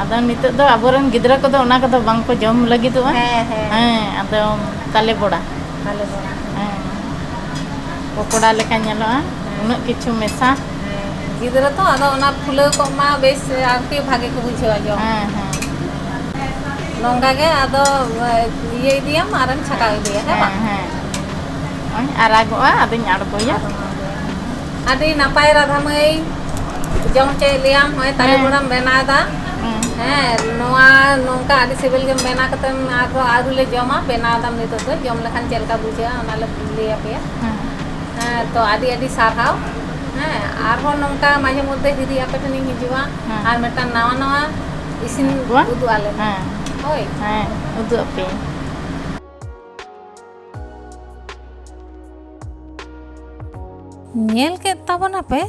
ᱟᱫᱚ ᱱᱤᱛᱚᱜ ᱫᱚ ᱟᱵᱚᱨᱮᱱ ᱜᱤᱫᱽᱨᱟᱹ ᱠᱚᱫᱚ ᱚᱱᱟ ᱠᱚᱫᱚ ᱵᱟᱝ ᱠᱚ ᱡᱚᱢ ᱞᱟᱹᱜᱤᱫᱚᱜᱼᱟ᱾ ᱦᱮᱸ, ᱦᱮᱸ᱾ ᱦᱮᱸ, ᱟᱫᱚ ᱛᱟᱞᱮ ᱵᱚᱲᱟ᱾ ᱛᱟᱞᱮ ᱵᱚᱲᱟ᱾ ᱦᱮᱸ᱾ ᱯᱚᱠᱚᱲᱟ ᱞᱮᱠᱟ ᱧᱮᱞᱚᱜᱼᱟ, ᱦᱮᱸ᱾ ᱩᱱᱟᱹᱜ ᱠᱤᱪᱷᱩ ᱢᱮᱥᱟ᱾ ᱦᱮᱸ, ᱜᱤᱫᱽᱨᱟᱹ ᱛᱚ, ᱟᱫᱚ ᱚᱱᱟ ᱯᱷᱩᱞᱟᱹᱣ ᱠᱚᱜ ᱢᱟ ᱵᱮᱥ ᱟᱨᱠᱤ ᱵᱷᱟᱜᱮ ᱠᱚ ᱵᱩᱡᱷᱟᱹᱣᱟ ᱡᱚᱢ᱾ ᱦᱮᱸ, ᱦᱮᱸ᱾ ᱱᱚᱝᱠᱟ ᱜᱮ ᱟᱫᱚ ᱤᱭᱟᱹ ᱤᱫᱤᱭᱟᱢ ᱟᱨᱮᱢ ᱪᱷᱟᱠᱟᱣ ᱤᱫᱤᱭᱟ, ᱦᱮᱸ ᱦᱮᱸ, ᱵᱟᱝ? ᱦᱮᱸ᱾ ᱱᱚᱜᱼᱚᱭ ᱟᱨᱟᱜᱚᱜᱼᱟ, ᱟᱫᱚᱧ ᱟᱬᱜᱚᱭᱟ᱾ ᱟᱫᱚ ᱚᱱᱟ ᱜᱮ᱾ ᱟᱹᱰᱤ ᱱᱟᱯᱟᱭ ᱨᱟᱫᱷᱟ ᱢᱟᱹᱭ, ᱡᱚᱢ ᱦᱚᱪᱚᱭᱮᱫ ᱞᱮᱭᱟᱢ, ᱱᱚᱜᱼᱚᱭ ᱛᱟᱞᱮ ᱦᱮᱸ᱾ ᱵᱚᱲᱟᱢ ᱵᱮᱱᱟᱣ ᱮᱫᱟ᱾ ᱦᱮᱸ᱾ ᱦᱮᱸ, ᱱᱚᱣᱟ ᱱᱚᱝᱠᱟ ᱟᱹᱰᱤ ᱥᱤᱵᱤᱞ ᱜᱮᱢ ᱵᱮᱱᱟᱣ ᱠᱟᱛᱮᱢ ᱟᱨᱦᱚᱸ ᱟᱹᱣᱨᱤ ᱞᱮ ᱡᱚᱢᱟ, ᱵᱮᱱᱟᱣ ᱮᱫᱟᱢ ᱱᱤᱛᱚᱜ ᱫᱚ, ᱡᱚᱢ ᱞᱮᱠᱷᱟᱱ ᱪᱮᱫ ᱞᱮᱠᱟ ᱵᱩᱡᱷᱟᱹᱜᱼᱟ ᱚᱱᱟ ᱞᱮ ᱞᱟᱹᱭ ᱟᱯᱮᱭᱟ᱾ ᱦᱮᱸ᱾ ᱦᱮᱸ, ᱛᱚ ᱟᱹᱰᱤ ᱟᱹᱰᱤ ᱥᱟᱨᱦᱟᱣ᱾ ᱦᱮᱸ, ᱟᱨᱦᱚᱸ ᱱᱚᱝᱠᱟ ᱢᱟᱡᱷᱮ ᱢᱚᱫᱽᱫᱷᱮ ᱦᱤᱨᱤ ᱟᱯᱮ ᱴᱷᱮᱱᱤᱧ ᱦᱤᱡᱩᱜᱼᱟ, ᱦᱮᱸ᱾ ᱟᱨ ᱢᱤᱫᱴᱟᱝ ᱱᱟᱣᱟ ᱱᱟᱣᱟ ᱤᱥᱤᱱ ᱠᱚᱣᱟ? ᱩᱫᱩᱜ ᱟᱞᱮ ᱢᱮ᱾ ᱦᱮᱸ᱾ ᱦᱳᱭ᱾ ᱦᱮᱸ, ᱩᱫᱩᱜ ᱟᱯᱮᱭᱟᱹᱧ᱾ ᱧᱮᱞ ᱠᱮᱫ ᱛᱟᱵᱚᱱᱟᱯᱮ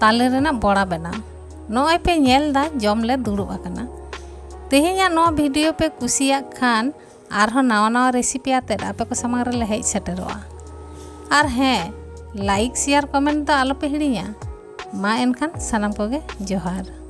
ᱛᱟᱞᱮ ᱨᱮᱱᱟᱜ ᱵᱚᱲᱟ ᱵᱮᱱᱟᱣ᱾ ᱱᱚᱜᱼᱚᱭ ᱯᱮ ᱧᱮᱞ ᱫᱟ, ᱡᱚᱢ ᱞᱮ ᱫᱩᱲᱩᱵ ᱟᱠᱟᱱᱟ᱾ ᱛᱮᱦᱮᱧᱟᱜ ᱱᱚᱣᱟ ᱵᱷᱤᱰᱤᱭᱳ ᱯᱮ ᱠᱩᱥᱤᱭᱟᱜ ᱠᱷᱟᱱ ᱟᱨᱦᱚᱸ ᱱᱟᱣᱟ ᱱᱟᱣᱟ ᱨᱮᱥᱤᱯᱤ ᱟᱛᱮᱫ ᱟᱯᱮ ᱠᱚ ᱥᱟᱢᱟᱝ ᱨᱮᱞᱮ ᱦᱮᱡ ᱥᱮᱴᱮᱨᱚᱜᱼᱟ᱾ ᱟᱨ ᱦᱮᱸ, ᱞᱟᱭᱤᱠ, ᱥᱮᱭᱟᱨ, ᱠᱚᱢᱮᱱᱴ ᱫᱚ ᱟᱞᱚᱯᱮ ᱦᱤᱲᱤᱧᱟ᱾ ᱢᱟ ᱮᱱᱠᱷᱟᱱ ᱥᱟᱱᱟᱢ ᱠᱚᱜᱮ ᱡᱚᱦᱟᱨ᱾